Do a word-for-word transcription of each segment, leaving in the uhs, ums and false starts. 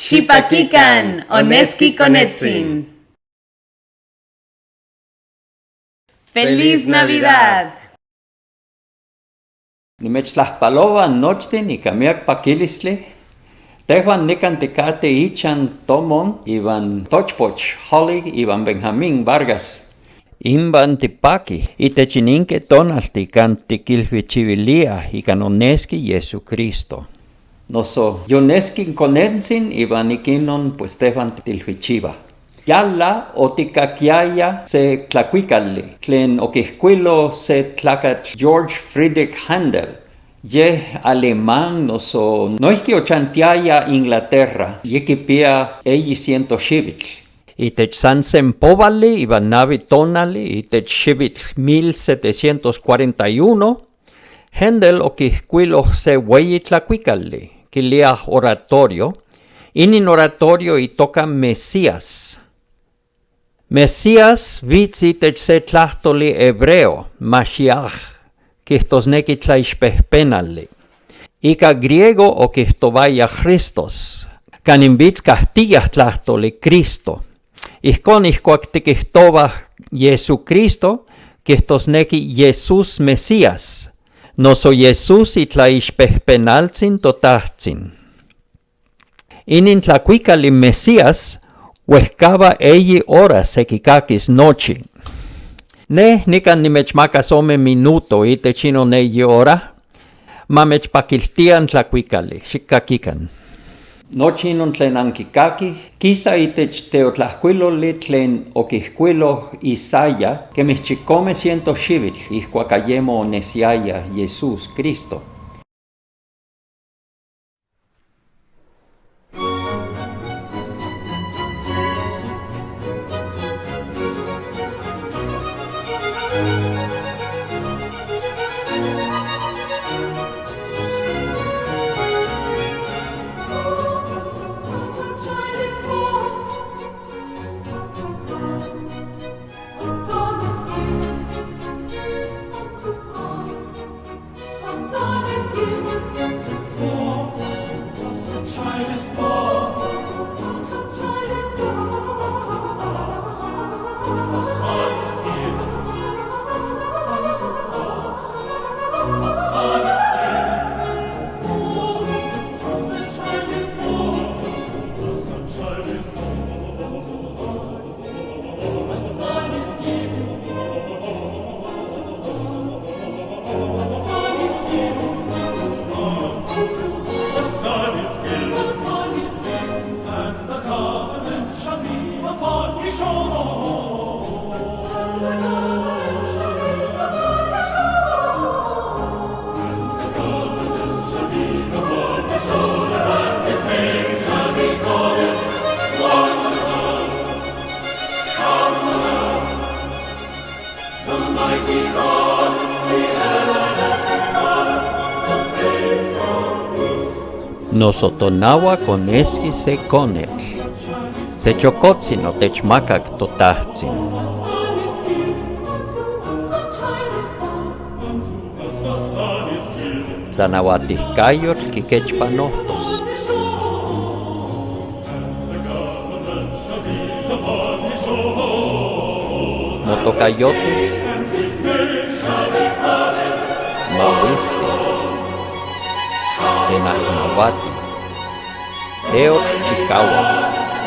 Xipakikan, oneski konetsin. ¡Feliz Navidad! Nimechtlajpaloa nochtin ika miak pakilistli. Tehuan nikan tikateh ichan Tomon ivan tochpoch Holly ivan Benjamín Vargas. Inpan tipakih itech ininkeh tonaltih kan tikilhuichiuiliah ika noneski Jesucristo. Noso yoneski konentzin ivan ik inon pues tehuan tilhuichiuah. Yala otikakiaya se tlakuikali tlen okijkuilo se tlakatl George Friedrich Handel. Yeh alemán noso noihki ochantiaya Inglaterra, yikipia eyi siento xiuitl. Itech san se pouali ivan naui tonali itech xiuitl mil setecientos cuarenta y uno, Handel okijkuilo se ueyi tlakuikali, kiliah oratorio. Inin oratorio itoka Mesías. Mesías wits itech se tlahtoli hebreo, Mashiach, kijtosneki tlaixpehpenali. Ika griego okijtouaya Christos, kanin wits kahtiyah tlahtoli Cristo. Ijkon ijkuak tikijtouah Jesucristo, kijtosneki Jesús Mesías, noso Jesús itlaixpehpenaltzin Totahtsin. Inin tlakuikali Mesías uehkaua eyi ora se kikakis nochi. Neh nikan nimechmakas ome minuto itech inon eyi ora. Ma mechpakiltia n tlakuikali. Xikkakikan. Nochi inon tlen ankikakih kisa itech teotlajkuiloli tlen okijkuilo Isaías kemih chikome siento xiuitl ijkuak ayemo onesiaya Jesús Cristo. Noso tonauak oneski se konetl. Se chokotsin otechmakak Totahtsin. Tlanauatihkayotl kikechpanojtos. Motokayotis. Mawisti. Tenajnawati. Eotl chikawak.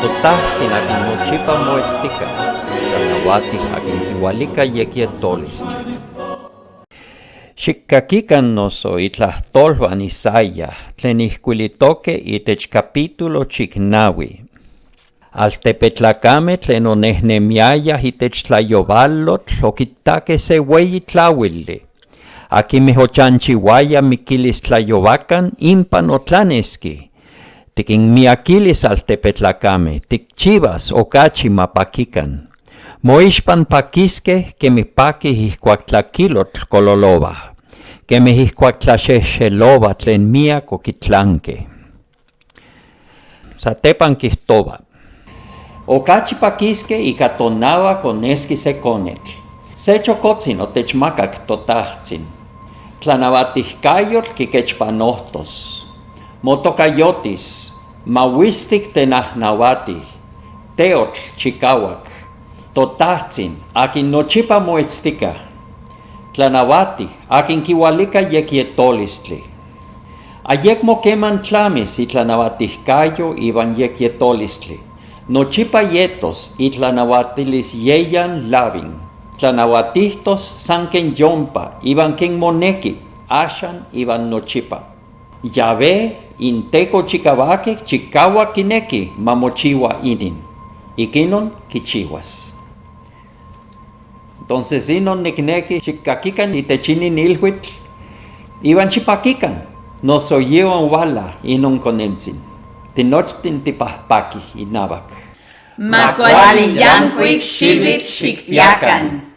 Totahtsin akin nochipa moitstika. Tlanawati akin kiwalika yekyetolistli. Xikkakikan noso itlahtolwan Isaías tlen ijkuilitokeh itech capítulo chiknawi. Altepetlakameh tlen onehnemiayah itech tlayowalotl okitakeh se weyi tlawili. Akinmeh ochanchiwayah mikilis tlayowakan inpan otlaneski. Tikinmiakilis altepetlakameh, tikchiwas okachi ma pakikan. Moixpan pakiskeh kemih pakih ijkuak tlakilotl kololowa, kemih ijkuak tlaxehxelowa tlen miak okitlankeh. Satepan kijtowa: Okachi pakiskeh ika tonawak oneski se konetl. Se chokotsin otechmakak Totahtsin. Tlanawatihkayotl kikechpanojtos. Motokayotis Mawistik te najnawati, teotl chikawak, toTajtsin, akin nochipa moitstika. Tlanawati, akin kiwalika yekyetolistli. Ayekmo keman tlamis itlanawatihkayo iwan yekyetolistli. Nochipa yetos itlanawatilis yeyan lawin. Tlanawatihtos san ken yompa iwan ken moneki, axan iwan nochipa. Yahvé, inteko chikawakek, chikawak kineki ma mochiwa inin. Ikinon kichiwas. Entonces inon nikneki xikkakikan itech inin ilwitl, iwan xipakikan, noso yiwan wala inon konentsin. Tinochtin tipahpaki inawak. Ma kuali yankuik xiwitl xikpiakan.